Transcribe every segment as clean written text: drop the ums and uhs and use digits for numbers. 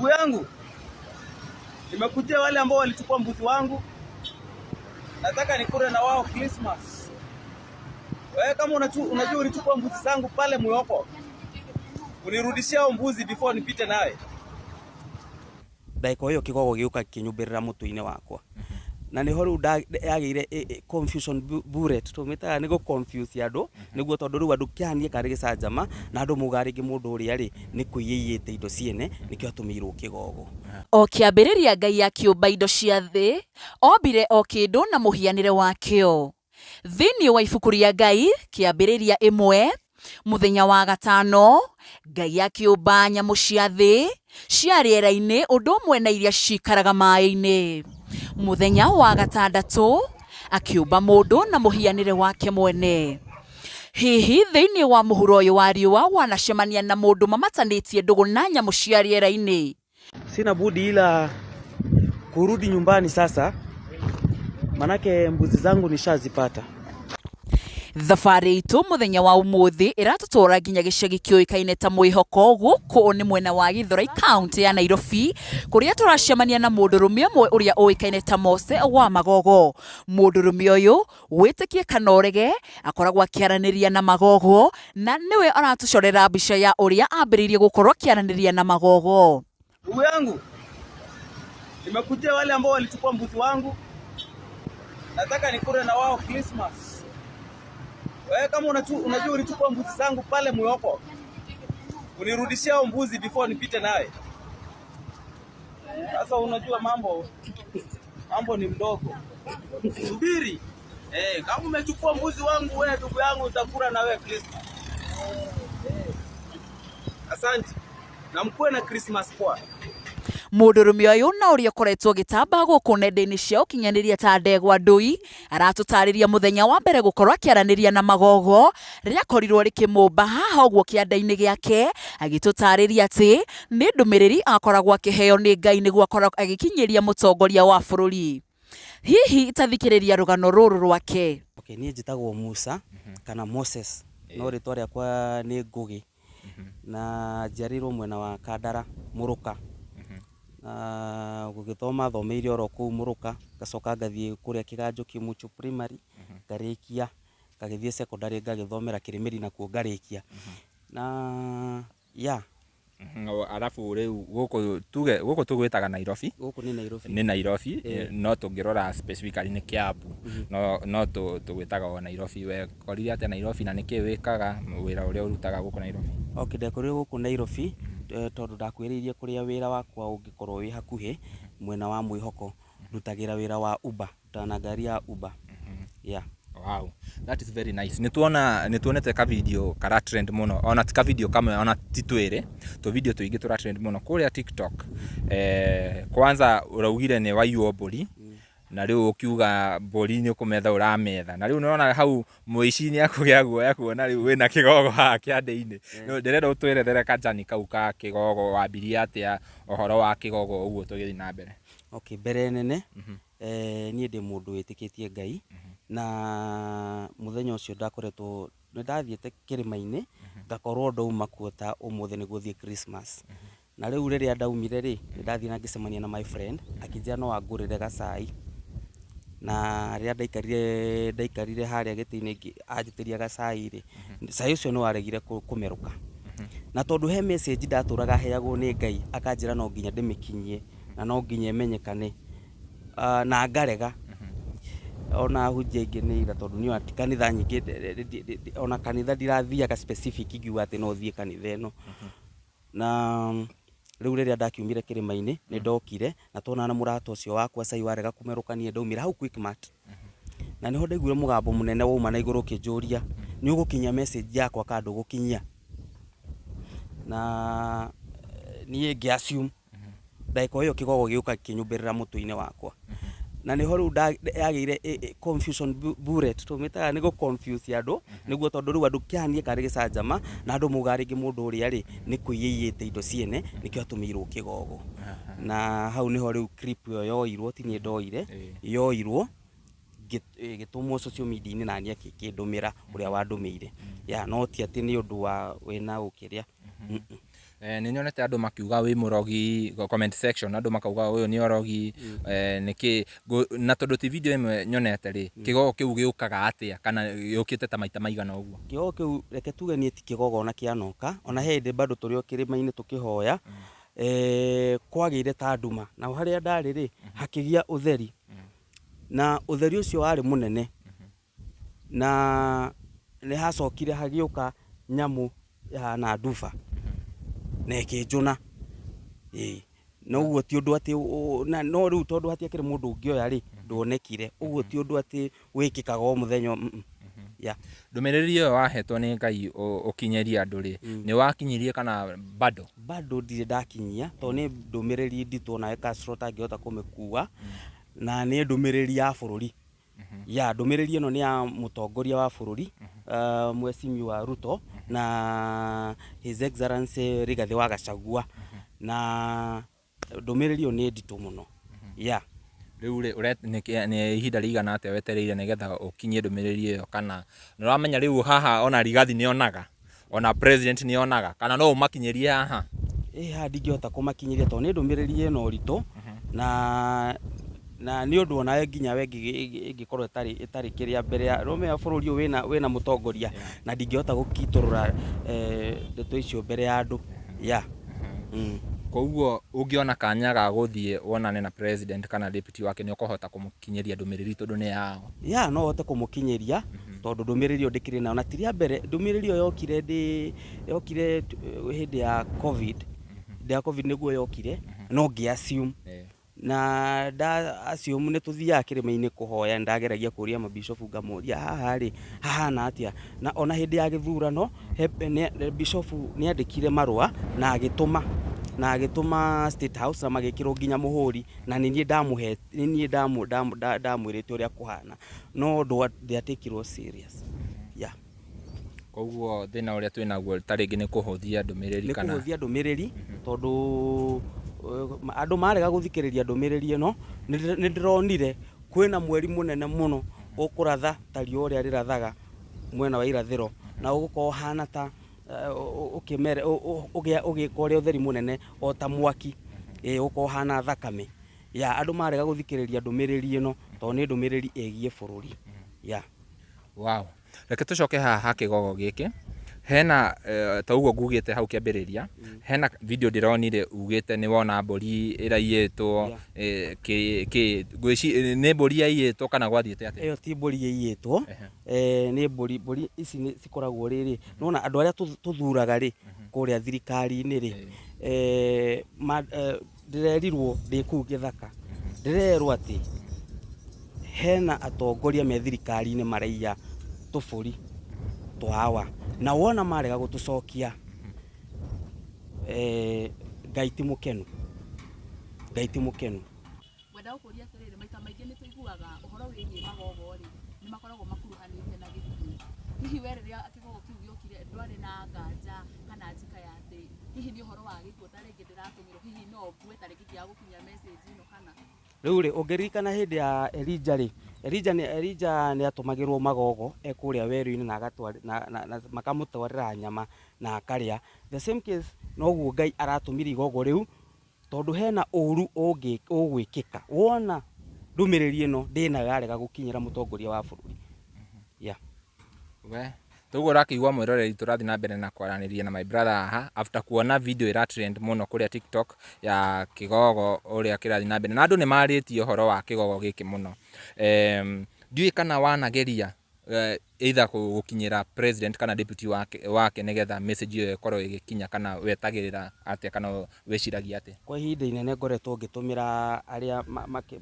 Ndugu yangu, nimekujia wale ambao walichukua mbuzi wangu, nataka nikure na wao Christmas. Wewe kama unajua ulichukua mbuzi zangu pale Muyoko, unirudishie hao mbuzi before nipite nawe. Ndagĩka o ĩyo kĩgogo gĩũka kĩnyũmbĩrĩra mũtwe-inĩ wakwa na nĩho rĩu yagĩire confusion bullet tũmĩtaga nĩ gũ confuse andũ nĩguo tondũ rĩu andũ kĩhanie karĩ gĩcanjama na andũ maugaga rĩngĩ mũndũ ũrĩa rĩ nĩ kũiyaiyĩte indo ciene nĩkĩo atũmĩirwo kĩgogo. O kĩambĩrĩria Ngai akĩũmba indo cia thĩ, ombire o kĩndũ na mũhianĩre wakĩo. Thĩinĩ wa ibuku rĩa Ngai, Kĩambĩrĩria ĩmwe, mũthenya wa gatano, Ngai akĩũmba nyamũ cia thĩ, cia rĩera-inĩ ũndũ ũmwe na iria cikaraga maĩ-inĩ. Mũthenya wa gatandatũ, akĩũmba mũndũ na mũhianĩre wake mwene. Hihi thĩinĩ wa mũhuro ũyũ wa riũa wanacemania na mũndũ mamatanĩtie ndũgũ na nyamũ cia rĩera-inĩ? Sina budi ila kurudi nyumbani sasa, manake mbuzi zangu nishazipata. Thabarĩ itũ mũthenya wa ũmũthĩ ĩratũtwara nginya gĩcagi kĩũĩkaine ta Mwĩhoko gũkũ nĩ mwena wa Githurai kaunti ya Nairobi kũrĩa tũracemania na mũndũrũme ũmwe ũrĩa ũĩkaine ta Mose wa Magogo. Mũndũrũme ũyũ wĩtĩkie kana ũrege akoragwo akĩaranĩria na magogo na nĩwe aratũcorera mbica ya ũrĩa ambĩrĩirie gũkorwo akĩaranĩria na magogo. Ndugu yangu, nimekujia wale ambao walichukua mbuzi wangu, nataka nikure na wao Christmas. Wewe kama unajua ulichukua mbuzi zangu pale Muyoko, unirudishie hao mbuzi before nipite nawe. Sasa unajua mambo ni mdogo. Subiri. Kama umechukua mbuzi wangu wewe ndugu yangu utakula na wewe Christmas. Asante. Na mkuwe na Christmas poa. Mũndũrũme ũyũ na ũrĩa ũkoretwo agĩtamba gũkũ nenda-inĩ cia ũkinyanĩria ta ndegwa ndũi aratũtarĩria mũthenya wa mbere gũkorwo akĩaranĩria na magogo rĩakorirwo rĩkĩmũmba haha ũguo kĩanda-inĩ gĩake agĩtũtarĩria atĩ nĩ ndũmĩrĩri akoragwo akĩheo nĩ Ngai nĩguo akorwo agĩkinyĩria mũtongoria wa bũrũri. Hihi tathikĩrĩria rũgano rũrũ rwake. Okay, niĩ njĩtagwo Musa kana Moses no rĩtwa rĩakwa nĩ Ngũgĩ na njiarĩirwo mwena wa Kandara Mũrũka na gũgĩthoma thomeire oro kũu Mũrũka ngacoka ngathiĩ kũrĩa Kĩganjo Kĩmũchũ Primary ngarĩkia ngagĩthiĩ secondary ngagĩthomera Kĩrĩmĩri nakuo ngarĩkia na yeah. Arabu rĩu gũkũ tuge gũkũ tũgwĩtaga Nairobi. Gũkũ nĩ Nairobi. Nĩ Nairobi, no tũngĩrora specifically nĩ Kiambu, no tũgwĩtaga o Nairobi. Wekorire atĩa Nairobi na nĩkĩ wĩkaga wĩra ũrĩa ũrutaga gũkũ Nairobi? Okay, ndekorire gũkũ Nairobi tondũ ndakuhĩrĩirie kũrĩa wĩra wakwa ũngĩkorwo wĩ hakuhĩ mwena wa Mwĩhoko. Ndutagĩra wĩra wa Uber, ndutaga na ngari ya Uber. Yeah. Wow, that is very nice. Nĩ tuona nĩ tuonete ka video kara trend mũno ona ti ka video kamwe ona ti twĩrĩ tũ video tũingĩ tũra trend mũno kũrĩa TikTok. Kwanza ũraugire nĩ waiywo mbũri na rĩu ũkiuga mbũri nĩ kũmetha ũrametha na rĩu nĩwona hau mũici nĩ akũgĩa guoya kuona rĩu wĩna kĩgogo haha kĩande-inĩ. Ndĩrenda ũtwerethere kajani kau ka kĩgogo wambirie atĩa ũhoro wa kĩgogo ũguo tũgĩthiĩ na mbere. Okay, mbere nene niĩ ndĩ mũndũ wĩtĩkĩtie Ngai na mũthenya ũcio ndakoretwo nĩ ndathiĩte kĩrĩma-inĩ ngakorwo ndauma kuo ta ũmũthĩ nĩguo thiĩ Christmas. Na rĩu rĩrĩa ndaumire rĩ, nĩ ndathiĩ na ngĩcemania na my friend akĩnjĩra no angũrĩre gacai. Na rĩrĩa ndaikarire harĩa gĩtĩ-inĩ anjĩtĩria gacai rĩ, cai ũcio nĩ waregire kũmerũka. Na tondũ he message ndatũraga heagwo nĩ Ngai akanjĩra no nginya ndĩmĩkinyie na no nginya ĩmenyekane na ngarega. Ona ahunjia aingĩ nĩ ira tondũ niĩ ona kanitha nyingĩ ona kanitha ndirathiaga specific ingiuga atĩ no thiĩ kanitha ĩno. Na rĩu rĩrĩa ndakiumire kĩrĩma-inĩ nĩ ndokire na tuonana na mũrata ũcio wakwa cai warega kũmerũka niĩ ndaumire hau Quickmart. Na nĩho ndaiguire mũgambo mũnene wauma na igũrũ ũkĩnjũria nĩ ũgũkinyia message yakwa kana ndũgũkinyia. Na niĩ ngĩ assume ndagĩka o ĩyo kĩgogo gĩũka kĩnyũmbĩrĩra mũtwe-inĩ wakwa. Na nĩho rĩu yagĩire confusion bullet tũmĩtaga nĩ gũ confuse andũ nĩguo tondũ rĩu andũ kĩhanie karĩ gĩcanjama na andũ maugaga rĩngĩ mũndũ ũrĩa rĩ nĩ kũiyaiyĩte indo ciene nĩkĩo atũmĩirwo kĩgogo. Na hau nĩho rĩu clip ĩyo yoirwo ti niĩ ndoire, yoirwo ĩgĩtũmwo social media-inĩ na niĩ akĩndũmĩra ũrĩa wandũmĩire. Yeah, no ti atĩ nĩ ũndũ wa wĩna ũkĩrĩa. Nĩ nyonete andũ makiuga wĩ mũrogi comment section, andũ makauga ũyũ nĩ orogi, nĩkĩ. Na tondũ ti video ĩmwe nyonete rĩ, kĩgogo kĩu gĩũkaga atĩa kana gĩũkĩte ta maita maigana ũguo? Kĩgogo kĩu reke tuge niĩ ti kĩgogo ona kĩanoka, ona he hĩndĩ bado tũrĩ o kĩrĩma-inĩ tũkĩhoya, kwagĩire ta nduma, naho harĩa ndarĩ rĩ, hakĩgĩa ũtheri, na ũtheri ũcio warĩ mũnene. Na nĩ hacokire hagĩũka nyamũ ĩhana nduba na ĩkĩnjũna. Ĩĩ na ũguo ti ũndũ atĩ, no rĩu tondũ hatiakĩrĩ mũndũ ũngĩoya rĩ, nduonekire. Ũguo ti ũndũ atĩ wĩkĩkaga o mũthenya, yeah. Ndũmĩrĩri ĩyo wahetwo nĩ Ngai ũkinyĩrie andũ rĩ, nĩ wakinyirie kana bado? Bado ndirĩ ndakinyia tondũ nĩ ndũmĩrĩri nditũ onawe Castro ũtangĩhota kũmĩkua, na nĩ ndũmĩrĩri ya bũrũri. Ya ndũmĩrĩri ĩno nĩ ya mũtongoria wa bũrũri Mheshimiwa Ruto na His Excellency Rigathĩ wa Gachagua, na ndũmĩrĩri ĩyo nĩ nditũ mũno ya. Rĩu rĩ, nĩ ihinda rĩigana atĩa wetereire nĩgetha ũkinyie ndũmĩrĩri ĩyo kana nĩ ũramenya rĩu haha ona Rigathi nĩ onaga? Ona president nĩ onaga kana no ũmakinyĩrie haha? Ĩ haha ndingĩhota kũmakinyĩria tondũ nĩ ndũmĩrĩri ĩna ũritũ na nĩ ũndũ onawe nginya we ĩngĩkorwo ĩtarĩ kĩrĩa mbere ya, nĩũramenya bũrũri ũyũ wĩna mũtongoria na ndingĩhota gũkitũrũra ndeto icio mbere ya andũ, yeah. Koguo ũngĩona kanya ga gũthiĩ wonane na president kana deputy wake nĩ ũkũhota kũmũkinyĩria ndũmĩrĩri tondũ nĩ yao? Yeah, no hote kũmũkinyĩria tondũ ndũmĩrĩri ĩyo ndĩkĩrĩ nayo na ti rĩa mbere, ndũmĩrĩri ĩyo yokire ndĩ yokire hĩndĩ ya Covid, hĩndĩ ya Covid nĩguo yokire no ngĩ assume na nda assume nĩ tũthiaga kĩrĩma-inĩ kũhoya, nĩ ndageragia kũria mabishopu ngamoria haha rĩ hahana atĩa, na ona hĩndĩ ya gĩthurano bishopu nĩ andĩkire marũa na agĩtũma na agĩtũma State House na magĩkĩrwo nginya mũhũri na nĩ niĩ ndamũhe nĩ niĩ ndamwĩrĩte ũrĩa kũhana no ndĩatakirwo serious, yeah. Koguo thĩna ũrĩa twĩ naguo ta rĩngĩ nĩ kũhũthia ndũmĩrĩri kana? Nĩ kũhũthia ndũmĩrĩri tondũ andũ marega gũthikĩrĩria ndũmĩrĩri ĩno, nĩ ndĩronire kwĩna mweri mũnene mũno ũkũratha ta riũa ũrĩa rĩrathaga mwena wa irathĩro na ũgũkorwo ũhana ta ũgĩka ũrĩa ũtheri mũnene o ta mwaki, ũgũkorwo ũhana thakame. Yeah, andũ marega gũthikĩrĩria ndũmĩrĩri ĩno tondũ nĩ ndũmĩrĩri ĩgiĩ bũrũri. Yeah. Wow. Reke tũcoke haha ha kĩgogo gĩkĩ. Hena ta ũguo ngugĩte hau kĩambĩrĩria, hena video ndĩronire ugĩte nĩ wona mbũri ĩraiyĩtwo, kĩ, nĩ mbũri yaiyĩtwo kana gwathiĩte atĩa? Ĩyo ti mbũri ĩiyĩtwo, nĩ mbũri, mbũri ici nĩ cikoragwo rĩrĩ, nĩwona andũ arĩa tũthuraga rĩ, kũrĩa thirikari-inĩ rĩ, Ndĩrerirwo ndĩ kũu gĩthaka, ndĩrerwo atĩ hena atongoria me thirikari-inĩ maraiya tũbũri twa awa, na wona marega gũtũcokia Ngai ti mũkenu, Ngai ti mũkenu. Ngwenda gũkũria atĩrĩrĩ, maita maingĩ nĩ tũiguaga ũhoro wĩgiĩ magogo rĩ, nĩ makoragwo makuruhanĩte na gĩkuũ. Hihi we rĩrĩa kĩgogo kĩu gĩokire ndwarĩ na nganja kana njika ya atĩ hihi nĩ ũhoro wa gĩkuũ ta rĩngĩ ndĩratũmĩrwo, hihi no ngue ta rĩngĩ ingĩaga gũkinyia message ĩno kana? Rĩu rĩ, ũngĩririkana hĩndĩ ya Elija rĩ, Elija nĩ Elija nĩ atũmagĩrwo magogo e kũrĩa werũ-inĩ na na na makamũtwarĩra nyama na akarĩa. The same case noguo Ngai aratũmire igogo rĩu Tondũ hena ũru ũgwĩkĩka wona ndũmĩrĩri ĩno ndĩnayo yarega gũkinyĩra mũtongoria wa bũrũri. Yeah. We, toguo ũrakĩigua mwĩroreri tũrathiĩ na mbere na kwaranĩria na my brother haha after kuona video ĩra trend mũno kũrĩa TikTok ya kĩgogo ũrĩa kĩrathiĩ na mbere na andũ nĩ marĩtie ũhoro wa kĩgogo gĩkĩ mũno. Ndiũĩ kana wanageria either gũkinyĩra president kana deputy wake, wake nĩgetha message ĩyo ĩkorwo ĩgĩkinya kana wetagĩrĩra atĩa kana wĩciragia atĩa? Kwa ihinda inene ngoretwo ngĩtũmĩra arĩa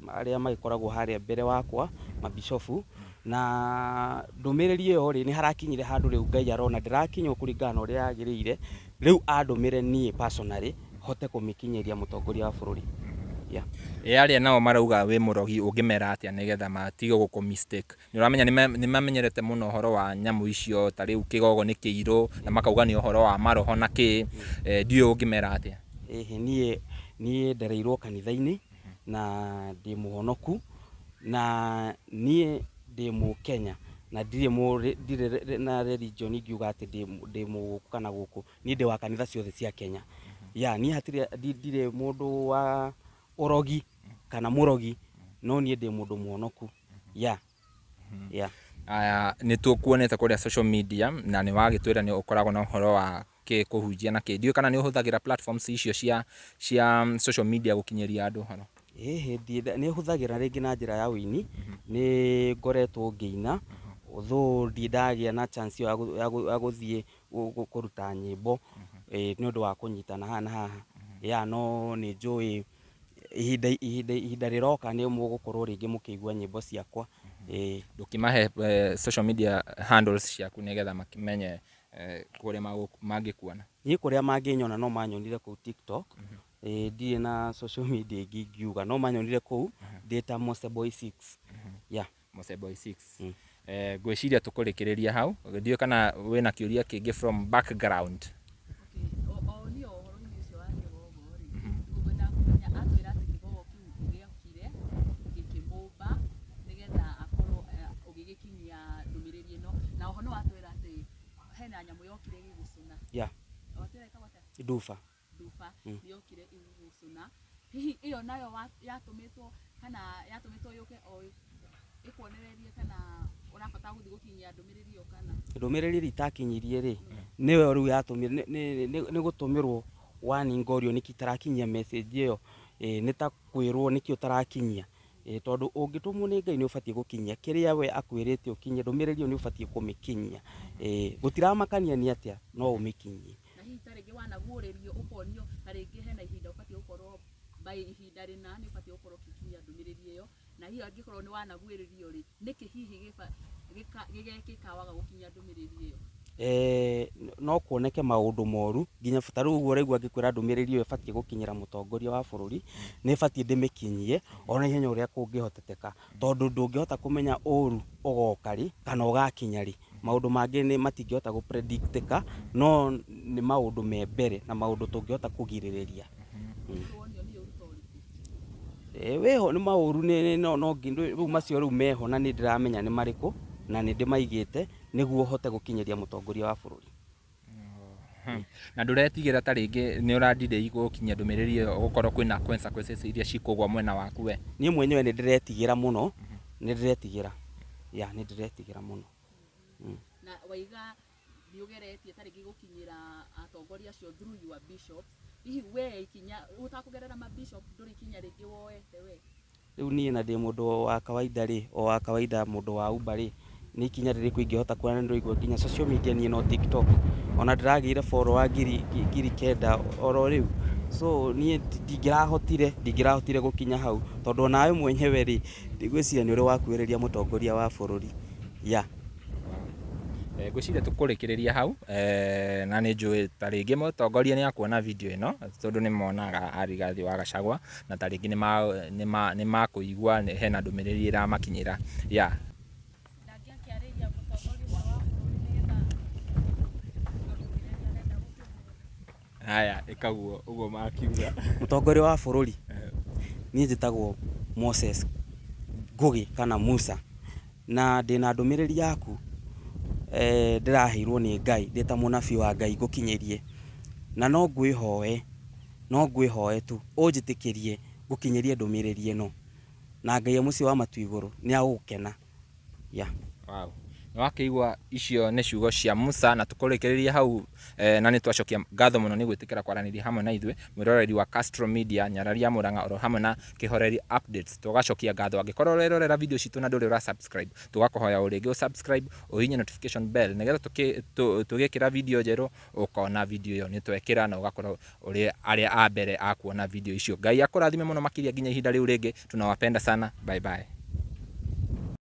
arĩa magĩkoragwo harĩa mbere wakwa mabishofu na ndũmĩrĩri ĩyo rĩ, nĩ harakinyire handũ rĩu Ngai arona ndĩrakinywo kũringana na ũrĩa yagĩrĩire, rĩu andũmĩre niĩ personally hote kũmĩkinyĩria mũtongoria wa bũrũri. Yeah. Ĩ arĩa nao marauga wĩ mũrogi ũngĩmera atĩa nĩgetha matige gũkũ mistake? Nĩ ũramenya nĩ mamenyerete mũno ũhoro wa nyamũ icio, ta rĩu kĩgogo nĩ kĩirũ, na makauga nĩ ũhoro wa maroho na kĩ, ndiũĩ ũngĩmera atĩa. Ĩhĩ niĩ niĩ ndereirwo kanitha-inĩ na ndĩ mũhonoku na niĩ ndĩ mũkenya na ndirĩ ndirĩ na religion ingiuga atĩ ndĩ mũgũkũ kana gũkũ, niĩ ndĩ wa kanitha ciothe cia Kenya. Ya niĩ hatirĩ ndirĩ mũndũ wa ũrogi kana mũrogi, no niĩ ndĩ mũndũ mũhonoku. Ya ya. Aya, nĩ tũkuonete kũrĩa social media na nĩ wagĩtwĩra nĩ ũkoragwo na ũhoro wa kĩ kũhunjia na kĩ. Ndiũĩ kana nĩ ũhũthagĩra platforms icio cia cia social media gũkinyĩria andũ ũhoro. Ĩhĩ, nĩ hũthagĩra rĩngĩ na njĩra ya ũini, nĩ ngoretwo ngĩina, although ndirĩ ndagĩa na chance ĩyo ya gũthiĩ kũruta nyĩmbo nĩ ũndũ wa kũnyitana haha na haha, ya no nĩ njũĩ ihinda ihinda ihinda rĩroka nĩ mũgũkorwo rĩngĩ mũkĩigua nyĩmbo ciakwa, ĩĩ. Ndũkĩmahe social media handles ciaku nĩgetha makĩmenye kũrĩa mangĩkuona. Niĩ kũrĩa mangĩnyona no manyonire kũu TikTok, ĩĩ ndirĩ na social media ĩngĩ ingiuga, no manyonire kũu ndĩ ta Mose Boy 6, yeah. Mose Boy 6. Ngwĩciria tũkũrĩkĩrĩria hau, ndiũĩ kana wĩna kĩũria kĩngĩ from background. O niĩ o ũhoro-inĩ ũcio wa kĩgogo rĩ, ngwendaga kũmenya atwĩra atĩ kĩgogo kĩu gĩokire gĩkĩmũmba nĩgetha akorwo ũgĩgĩkinyia ndũmĩrĩri ĩno, na oho nĩ watwĩra atĩ hena nyamũ yokire ĩgĩgũcũna. Yeah. Watwĩra ĩtagwo atĩa? Nduba. Nduba nĩ yokire ĩgĩgũcũna. Hihi ĩyo nayo yatũmĩtwo kana yatũmĩtwo yũke o ĩkuonererie kana ũrabatara gũthiĩ gũkinyia ndũmĩrĩri ĩyo kana? Ndũmĩrĩri ĩrĩa itakinyirie rĩ, nĩyo rĩu yatũmire, nĩ gũtũmĩrwo warning ngorio nĩkĩ itarakinyia message ĩyo, nĩ ta kwĩrwo nĩkĩ ũtarakinyia, tondũ ũngĩtũmwo nĩ Ngai nĩ ũbatiĩ gũkinyia kĩrĩa we akwĩrĩte ũkinyie, ndũmĩrĩri ĩyo nĩ ũbatiĩ kũmĩkinyia, gũtiramakania nĩ atĩa no ũmĩkinyie. Na hihi ta rĩngĩ wanaguũrĩrio ũkonio ta rĩngĩ hena ihinda ũbatiĩ gũkorwo by ihinda rĩna nĩ ũbatiĩ gũkorwo ũgĩkinyia ndũmĩrĩri ĩyo, na hihi angĩkorwo nĩ wanaguĩrĩrio rĩ, nĩkĩ hihi gĩgekĩka waga gũkinyia ndũmĩrĩri ĩyo? No kuoneke maũndũ moru nginya ta rĩu ũguo ũraigua ngĩkwĩra ndũmĩrĩri ĩyo ĩbatiĩ gũkinyĩra mũtongoria wa bũrũri, nĩ ĩbatiĩ ndĩmĩkinyie ona ihenya ũrĩa kũngĩhotekeka, tondũ ndũngĩhota kũmenya ũru ũgoka rĩ kana ũgakinya rĩ. Maũndũ mangĩ nĩ matingĩhota gũ predict ĩka, no nĩ maũndũ me mbere na maũndũ tũngĩhota kũgirĩrĩria. Wĩho nĩ maũru no no rĩu macio rĩu meho na nĩ ndĩramenya nĩ marĩkũ na nĩ ndĩmaigĩte nĩguo hote gũkinyĩria mũtongoria wa bũrũri. Na ndũretigĩra ta rĩngĩ nĩ ũra delay gũkinyia ndũmĩrĩri ĩyo gũkorwo kwĩna consequences iria cikũgwa mwena waku we? Niĩ mwenyewe nĩ ndĩretigĩra mũno, nĩ ndĩretigĩra, yeah nĩ ndĩretigĩra mũno. Na waiga nĩ ũgeretie ta rĩngĩ gũkinyĩra atongoria acio through your bishops, hihi we ikinya ũtakũgerera ma bishop ndũrĩ ikinya rĩngĩ woete we? Rĩu niĩ na ndĩ mũndũ wa kawaida rĩ, o wa kawaida mũndũ wa Uber rĩ, nĩ ikinya rĩrĩkũ ingĩhota kuoya na nĩndĩraigua nginya social media niĩ no TikTok, ona ndĩragĩire follower 9,000 oro rĩu, so niĩ ndingĩrahotire, ndingĩrahotire gũkinya hau, tondũ onawe mwenyewe rĩ, ndigwĩciria nĩ ũrĩ wakuhĩrĩria mũtongoria wa bũrũri, yeah. Ngwĩciria tũkũrĩkĩrĩria hau na nĩ njũĩ ta rĩngĩ mũtongoria nĩ akuona video ĩno tondũ nĩ monaga a Rigathĩ wa Gachagua na ta rĩngĩ nĩ makũigua hena ndũmĩrĩri ĩramakinyĩra yeah. Ndangĩakĩarĩria mũtongoria ũcio wa bũrũri nĩgetha amwĩre nĩ arenda gũkĩmwona. Haya, ĩka ũguo ũguo makiuga. Mũtongoria wa bũrũri, niĩ njĩtagwo Moses Ngũgĩ kana Musa, na ndĩna ndũmĩrĩri yaku ndĩraheirwo nĩ Ngai ndĩ ta mũnabii wa Ngai ngũkinyĩrie, na no ngwĩhoe, no ngwĩhoe tu ũnjĩtĩkĩrie ngũkinyĩrie ndũmĩrĩri ĩno, na Ngai e mũciĩ wa matu igũrũ nĩ agũkena. Yeah. Wow. Nĩ wakĩigua icio nĩ ciugo cia Musa na tũkũrĩkĩrĩria hau na nĩ twacokia ngatho mũno nĩ gwĩtĩkĩra kwaranĩria hamwe na ithuĩ mwĩroreri wa Castro Media Nyarari ya Murang'a oro hamwe na Kĩhoreri Updates. Tũgacokia ngatho angĩkorwo ũrerorera video citũ na ndũrĩ ũra subscribe tũgakũhoya o rĩngĩ ũ subscribe ũhihinye notification bell nĩgetha tũgĩkĩra video njerũ ũkona video ĩyo nĩ twekĩra na ũgakorwo ũrĩ arĩa a mbere a kuona video icio. Ngai akũrathime mũno makĩria nginya ihinda rĩu rĩngĩ. Tunawapenda sana. Bye bye.